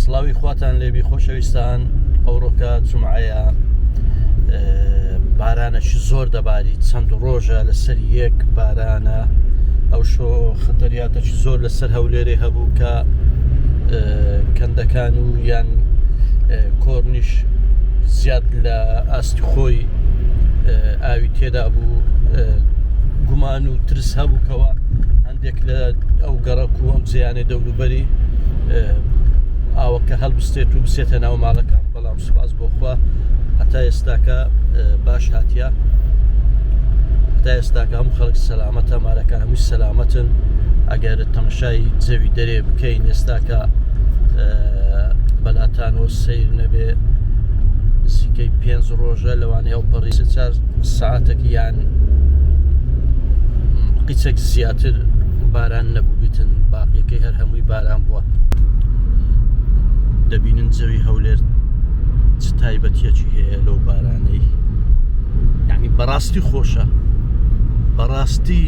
سڵاوی خواتان لێبی خۆشەویستان ئەوڕۆکە جومعەیە بارانەکی زۆر دەباری چەند ڕۆژە لەسەر یەک بارانە ئەو شۆ خەتەریاتەکی زۆر لەسەر هەولێرێ هەبوو کە کەندەکان و یان کۆرنیش زیاد لە ئاستی خۆی ئاوی تێدا بوو گومان و ترس هەبووکەوە هەندێک لە ئەو گەڕەک و ئەو جێیانەی دەوروبەری ئاوەکە هەڵبستێت و بچێتە ناو ماڵەکان بەڵام سوپاس بۆخوا هەتا ئێستاکە باش هاتیە هەتا ئێستاکە هەموو خەڵک سەلامەتە مارەکان هەمووی سەلامەتن ئەگەر تەمەشای زەوی دەرێ بکەین ئێستاکە بەلاتانەوە سیر نەبێ نزیکەی پێنج ڕۆژە لەوانەیە ئەو پەڕی چار ساعتێک یان قیچێک زیاتر باران نەبووبیتن باقیەکەی هەر هەمووی باران بووە دەبینن جەوی هەولێر چ تایبەتیەکی هەیە لەو بارانەی یعنی بەڕاستی خۆشە بەڕاستی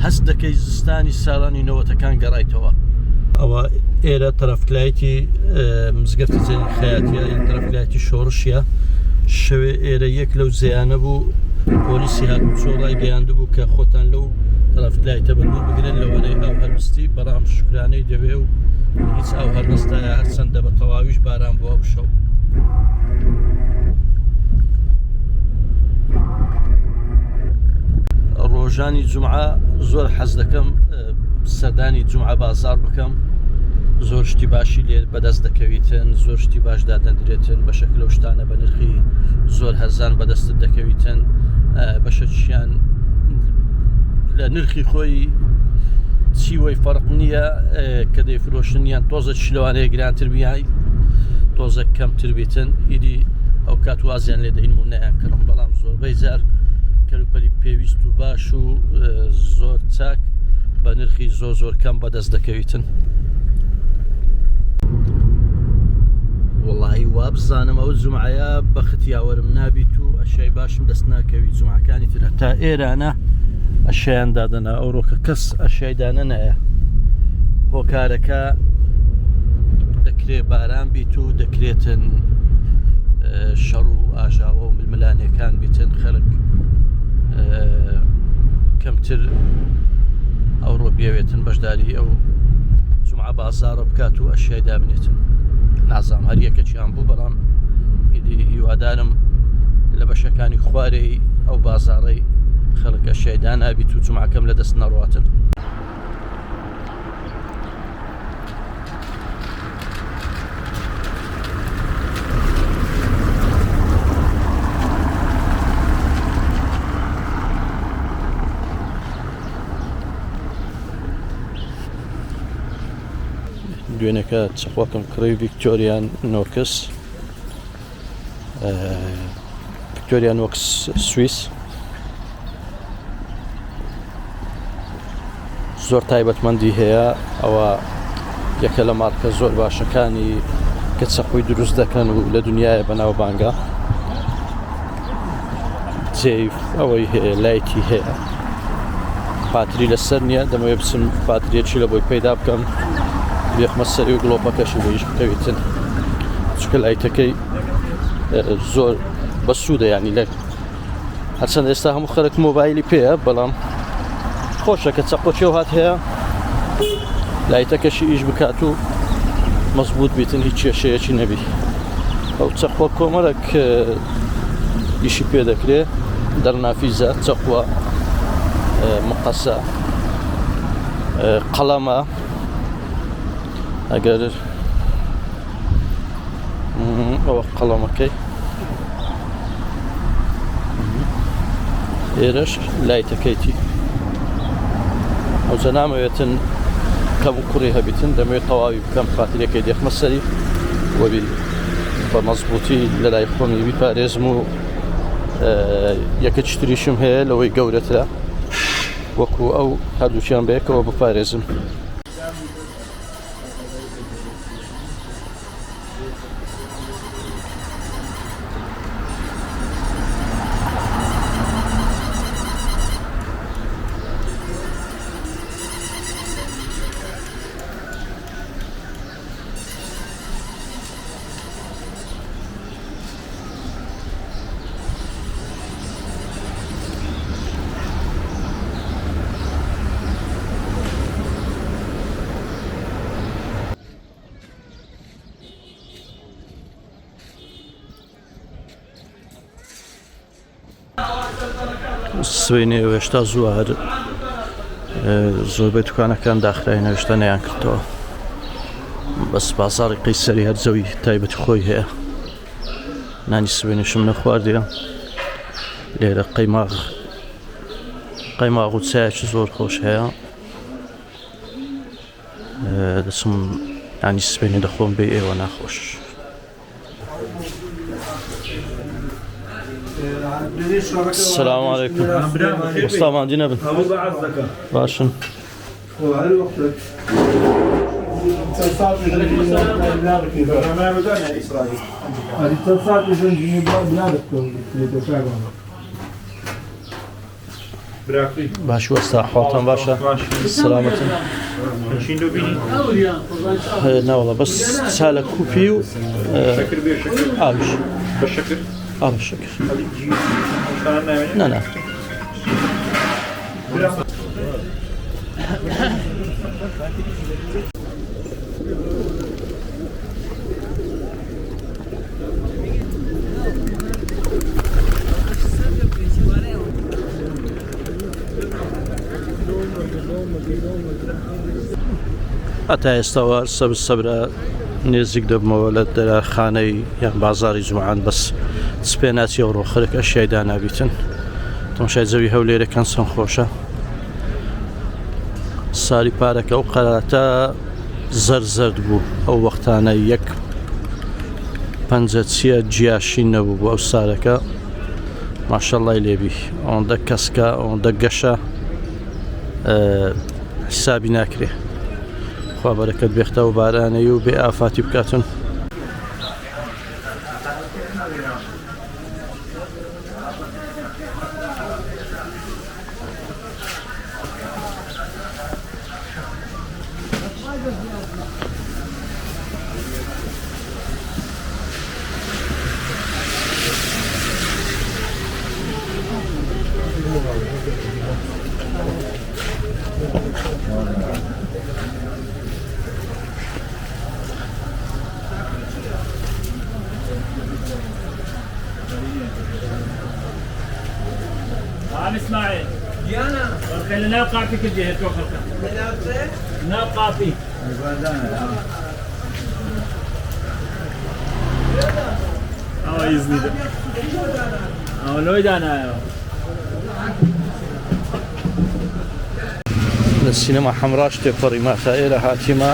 هەست دەکەی زستانی ساڵانی نەوەتەکان گەڕایتەوە ئەوە ئێرە تەرەفلایتی مزگەفتی جەنی خەیاتە یان تەرەفلایتی شۆڕشیە شەوێ ئێرە یەک لەو زیانە بوو پۆلیسی هاتوچۆ ڕایگەیاندبوو کە خۆتان لەو ترافیک light ە بە دوور بگرن لەوانەیە ئاو هەربستی بەڵام شوکرانەی دەوێ و هیچ ئاو هەرنەستایە هەرچەندە بە تەواویش باران بووە ئەو شەو. ڕۆژانی جومعە زۆر حەز دەکەم سەردانی جومعە بازار بکەم زۆر شتی باشی لێ بەدەست دەکەویتن زۆر شتی باش دادەندرێتن بەشێک لەو شتانە بە نرخی زۆر هەرزان بەدەستت دەکەویتن بەشەکیان لە نرخی خۆی چیوەی فەرق نییە کە دەیفرۆشن یان تۆزە لەوانەیە گرانتر بیای تۆزە کەمتر بیتن ئیدی ئەو کات وازیان لێ دەین و نەیان کڕم بەڵام زۆربەی جار کەلوپەلی پێویست و باش و زۆر چاک بە نرخی زۆر زۆر کەم بەدەست دەکەویتن. وڵی وابزانم ئەو جمعەیە بەخت یاوەرم نابیت و ئەشای باشم دەست ناکەوی جمعەکانی تر تا ئێرانە ئەشیان دادەنا ئەوڕۆکە کەس ئەشای دانەنایە هۆکارەکە دەکرێ باران بیت و دەکرێتن شەڕ و ئاژاوە و ململانێکان بیتن خەڵک کەمتر ئەوڕۆ بێوێتن بەشداری ئەو جمعە بازارە بکات و ئەشیای دابنێتن نازام هەر یەکەکیان بوو بەڵام ئیدی هیوادارم لە بەشەکانی خوارەی ئەو بازاڕەی خەڵک ئەشیای دانابیت و جمعەکەم لە دەست نەڕاتن. دوێنێکە چەقۆکەم کڕی ڤیکتۆریان نۆکس ڤیکتۆریان نۆکس سویس زۆر تایبەتمەندی هەیە ئەوە یەکە لە مارکە زۆر باشەکانی کە چەقۆی دروست دەکەن و لە دنیاە بەناوبانگە جێی ئەوەی هەیە light ی هەیە پاتری لەسەر نییە دەمەوێت بچم پاتریەکی لە بۆی پەیدا بکەم بێخمە سەری و گڵۆپەکەشی بۆ ئیش بکەویتن چونکە light ەکەی زۆر بەسوودە ینی لە هەرچەند ئێستا هەموو خەرک مۆبایلی پێیە بەڵام خۆشە کە چەقۆچێ هات هەیە light ەکەشی ئیش بکات و مەزبوط بیتن هیچ کێشەیەکی نەبی ئەو چەقوە کۆمەرەک ئیشی پێ دەکرێ دەرنافیزە چەقوە مقەسە قەڵەمە ئەگەر ئەوە قەڵەمەکەی ئێرەش light ەکەیتی ئەوجە نامەوێتن کەم و کوڕی هەبیتن دەمەوێت تەواوی بکەم پاتریەکەی دێخمە سەری وەبی بە مەزبوطی لە لای خۆمی بیپارێزم و یەکەکی تریشم هەیە لەوەی گەورەترە وەکو ئەو هەردووکیان بەیەکەوە بپارێزم. سبەینێ هێشتا زووە هەر زۆربەی دوکانەکان داخراین هێشتا نەیان کردەوە بەس بازاڕی قەیسەری هەر جەوی تایبەتی خۆی هەیە نانی سبەینێشم نەخواردیە لێرە قەیماغ قەیماغ و چایەکی زۆر خۆش هەیە دەچم نانی سبەینێ دەخۆم بێ ئێوە ناخۆش. سلام علیکم وەستا ماندی نەبن باشن باش وەستا حاڵتان باشە سلامەتن ناوەڵە بەس چا لە کوپی و ئاوش ئاو شەکر نانا هەتا ئێستاوە سەبر سەبرە نێزیک دەبمەوە لە دەراخانەی یان بازاری جومعان بەس چ پێ ناچی ئەوڕۆ خەرک ئەشیای دانابیتن تەماشای جەوی هەولێرەکان چەند خۆشە ساری پارەکە ئەو قەراتە زەرد زەرد بوو ئەو وەختانە یەک پەنجە چییە جیاشین نەبوو بۆ ئەو سارەکە ماشەڵای لێبی ئەوەندە کەسکە ئەوەندە گەشە حسابی ناکرێ خوا بەرەکەت بێختە و بارانەی و بێ ئافاتی بکاتن. لە سینەما حەمراش تێپەڕیمە تا ئێرە هاتیمە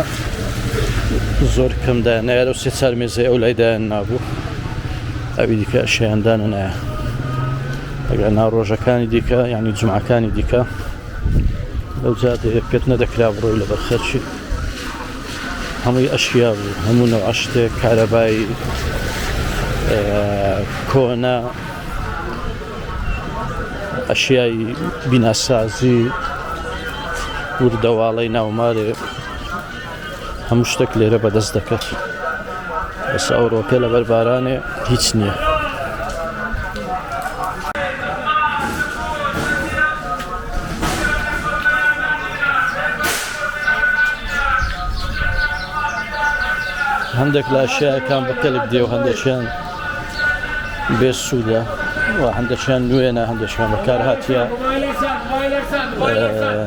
زۆر کەم دایان نایە لەو سێ چار مێزەی ئەو لای دایان نابوو ئەوی دیکە ئەشیان دانە نایە ئەگەر نا ڕۆژەکانی دیکە یعنی جمعەکانی دیکە لەو جادەیە پێت نەدەکرا بڕۆی لەبەر خەرچی هەمووی ئەشیا بوو هەموو نەوعە شتێک کارەبای کۆنە ئەشیای بیناسازی وردەواڵەی ناومارێ هەموو شتێک لێرە بەدەست دەکات بەس ئەوڕۆکە لەبەر بارانێ هیچ نییە. هەندێک لە ئەشیاکان بە کەلک دێ و هەندێکیان بێ سوودە و هەندێکیان نوێنە هەندێکیان بەکار هاتیە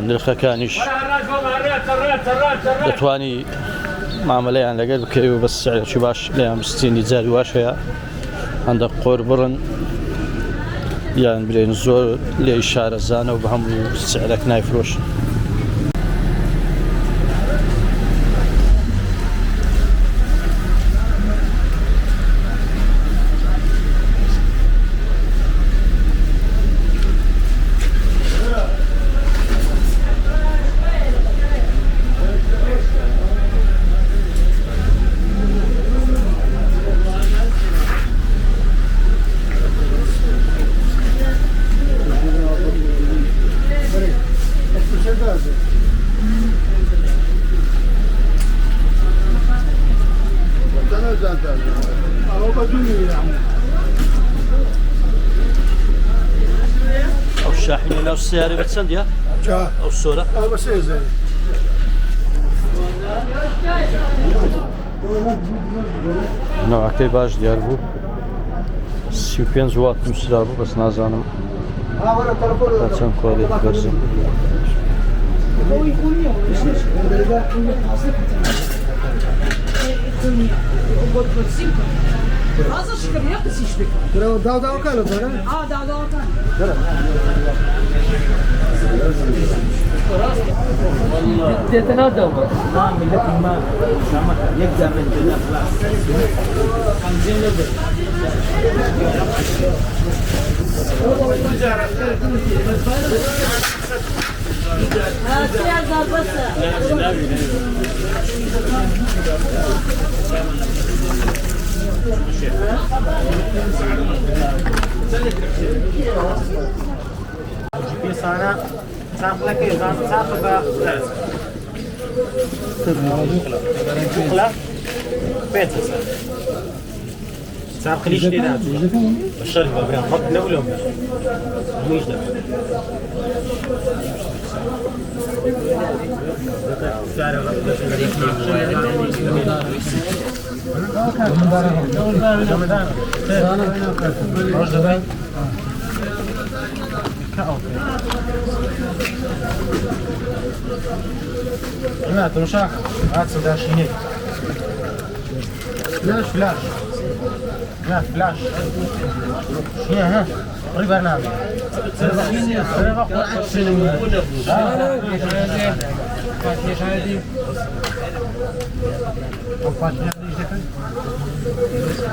نرخەکانیش دەتوانی مامەلەیان لەگەر بکەی و بە سعرێکی باش لێیان بستینی جاری واش هەیە هەندە قۆر بڕن یان برێن زۆر لێی شارەزانە و بە هەموو سعرێک نایفرۆشن. ئەو شاحینە ناو سیارە بە چەندە؟ ئەو سۆرە؟ نەوعەکەی باش دیار بوو 35 وات نووسرا بوو بەس نازانم چەند کوالێتی بەرزە.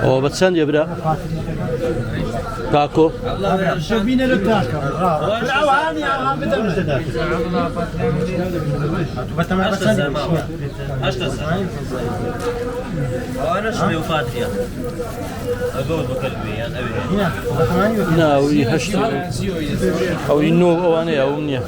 ئەوە بە چەند برا تاکۆ؟ نا ئەوی هەشت ئەوی نۆ ئەوانەیە ئەوم نییە.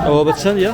ئەوە بە چەندە؟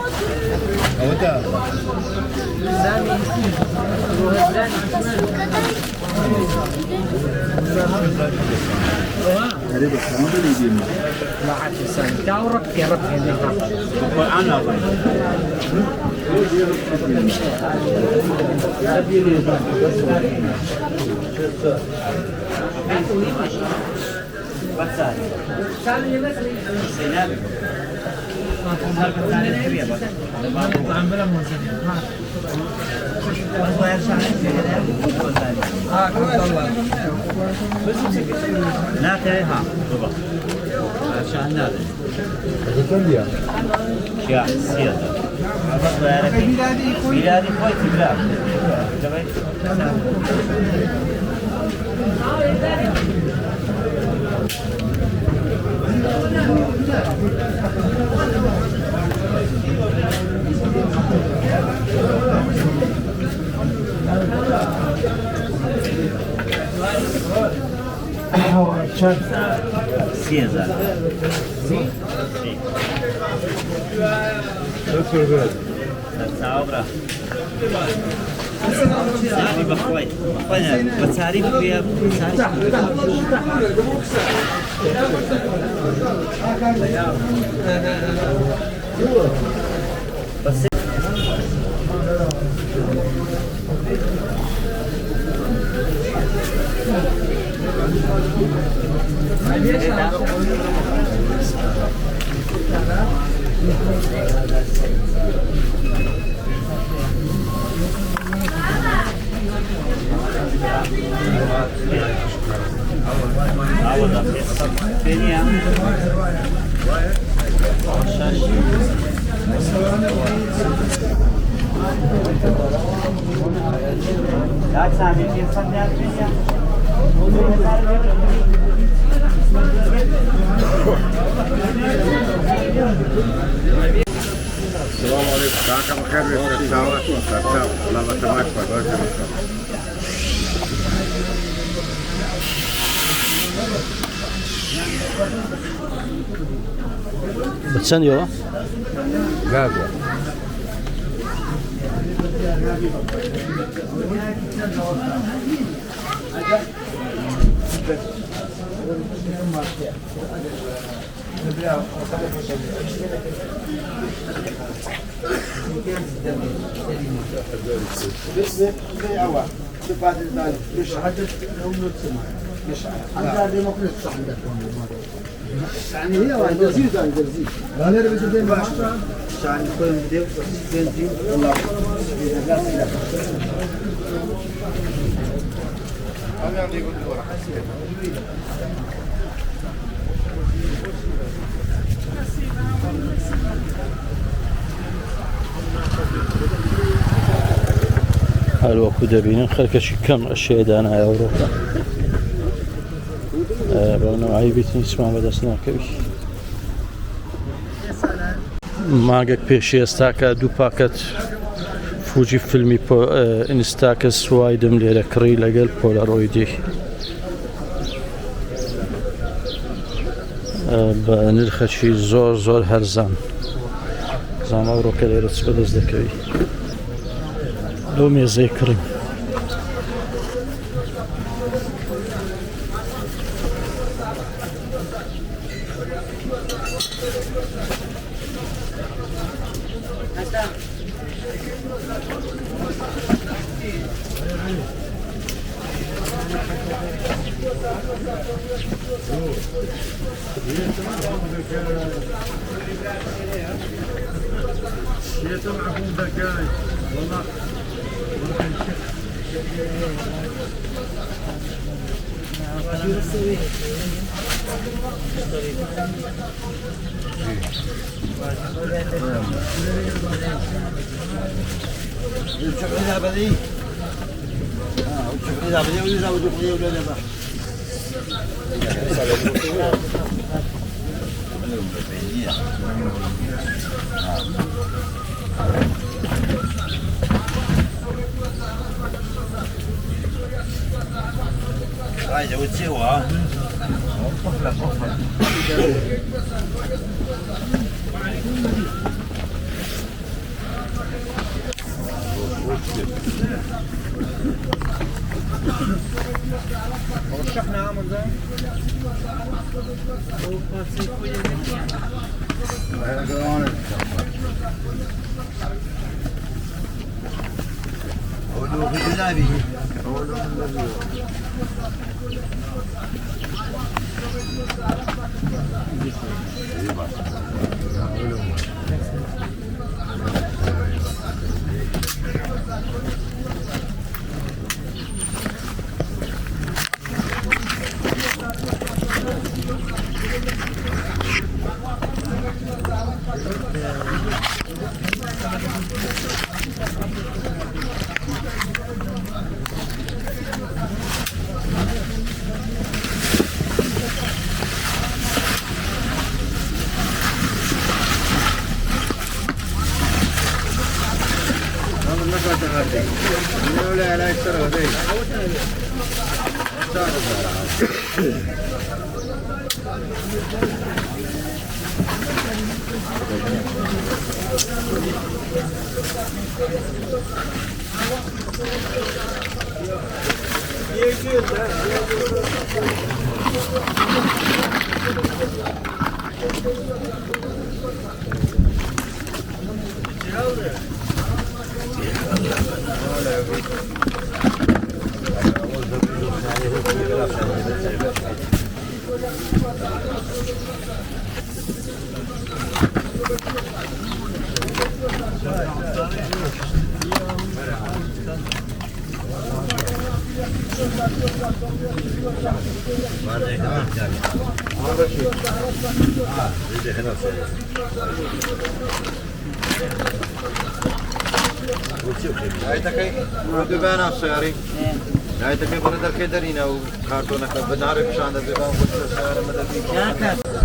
بە چەندەوە؟ هەروەکو دەبینن خەرکەشی کەم ئەشێدانایە ئەوڕۆکە بەونەوەی بیتن هیچمان بەدەست ناکەوی مانگێک پێشی ئێستاکە دوو پاکەت فوجی فیلمی ئینستاکە سوایدم لێرە کڕی لەگەل پۆلەرۆیدی بە نرخەکی زۆر زۆر هەرزان زانە ئەوڕۆکە لێرە چ بەدەست دەکەوی لەو مێزەی کڕیم.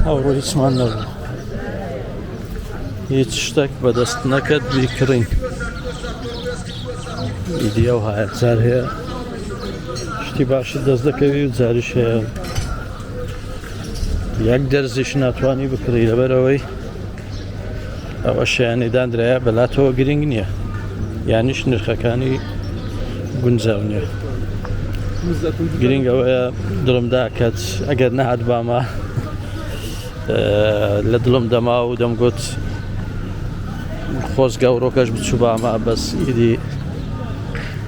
ئەوڕۆ هیچمان نەبوو هیچ شتێک بەدەست نەکەت بیکڕین ئیدی ئەو هایە جار هەیە شتی باشت دەست دەکەوی و جاریش هەیە یەک دەرزیش ناتوانانی بکڕی لەبەرەوەی ئەوە شیانی دانرایە بەلاتەوە گرنگ نییە یانیش نرخەکانی گونجاو نییە گرنگ ئەوەیە دڵم داکات ئەگەر نەهات بامە لە دڵم دەما و دەمگوت خۆزگە و ڕۆکەش بچوبامە بەس ئیدی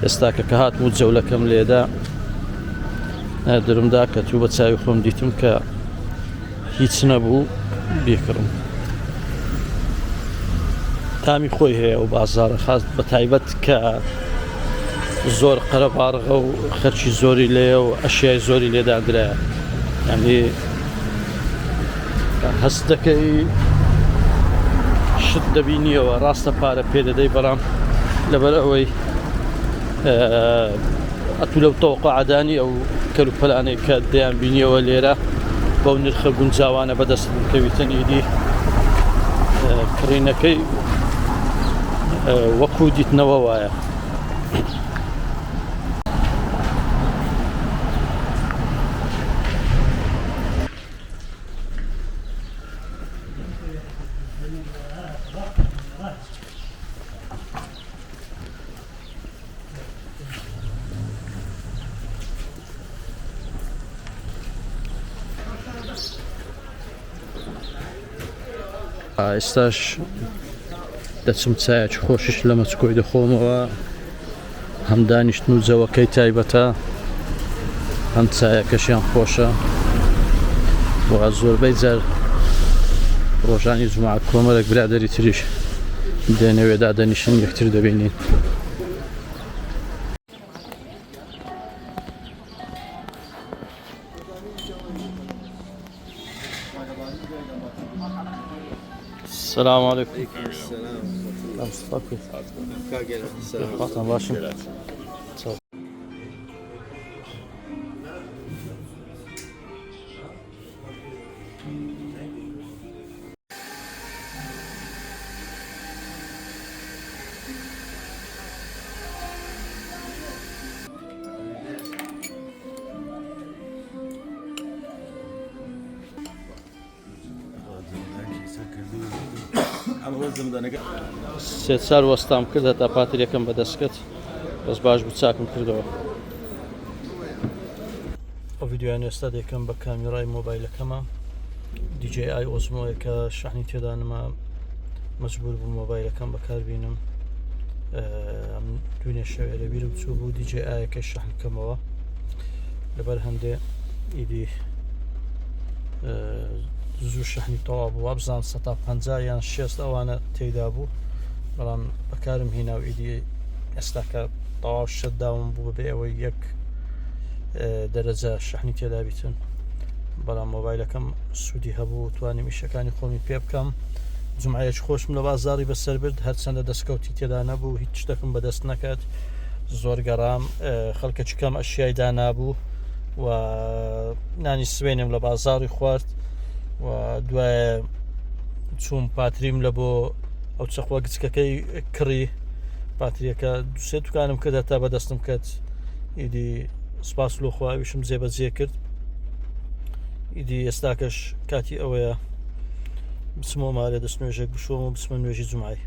ئێستاکە کە هاتم و جەولەکەم لێدا درمدا کە تو بە چاوی خۆم دیتم کە هیچ نەبوو بیکڕم تامی خۆی هەیە و بازارە خاست بە تایبەت کە زۆر قەرەباڵغە و خەرکی زۆری لێیە و ئەشیای زۆری لێدادرایە یعنی هەست دەکەی شت دەبینیەوە ڕاستە پارە پێ دەدەی بەڵام لەبەر ئەوەی ئەتوو لەو تەوەقعدانی ئەو کەلوپەلانەی کە دەیان بینیەوە لێرە بەو نرخە گونجاوانە بەدەست بکەویتن ئیدی کڕینەکەی وەکو دیتنەوە وایە. ئێستاش دەچم چایەکی خۆشیش لە مەچکۆی دەخۆمەوە هەم دانیشتن و جەوەکەی تایبەتە هەم چایەکەشیان خۆشە و زۆربەی جار ڕۆژانی جمعە کۆمەلێک برادەری تریش دێنەوێ دادەنیشن یەکتر دەبینین. السلام علیکم باشم. سێ چار وەستام کرد هەتا پاتریەکەم بەدەست کرد بەس باش بوو چاکم کردەوە. ئەو ڤیدیۆیانە ئێستا دەیکەم بە کامیرای مۆبایلەکەمە DJI Osmo کە شەحنی تێدا نما مەجبور بوو مۆبایلەکەم بەکاربینم دوێنێ شەوێ لە بیرم چوو بوو DJI ەکە شەحن کەمەوە لەبەر هەندێ ئیدی زوو شەحنی تەوا بوو وابزان سەتا پ یان شێست ئەوانە تێدا بوو بەڵام بەکارم هینا و ئیدی ئێستاکە تەواو شەت داوم بوو بەبێ ئەوەی یەک دەرەجە شەحنی تێدا بیتن بەڵام مۆبایلەکەم سوودی هەبوو توانیم ئیشەکانی خۆمی پێ بکەم جمعەیەکی خۆشم لە بازاری بەسەر برد هەرچەندە دەستکەوتی تێدا نەبوو هیچ شتێکم بەدەست نەکات زۆر گەڕام خەڵکەکی کەم ئەشیای دانابوو و نانی سوێنم لە بازاری خوارد و دوایە چوم پاتریم لە بۆ ئەو چەقوە گچکەکەی کڕی پاتریەکە دوسێ دوکانم کرد هەتا بەدەستم کەت ئیدی سپاس لۆ خوا ئەویشم جێبەجێ کرد ئیدی ئێستاکەش کاتی ئەوەیە بچمەوە مالێ دەست نوێژێک بشۆم و بچمە نوێژی جمعی.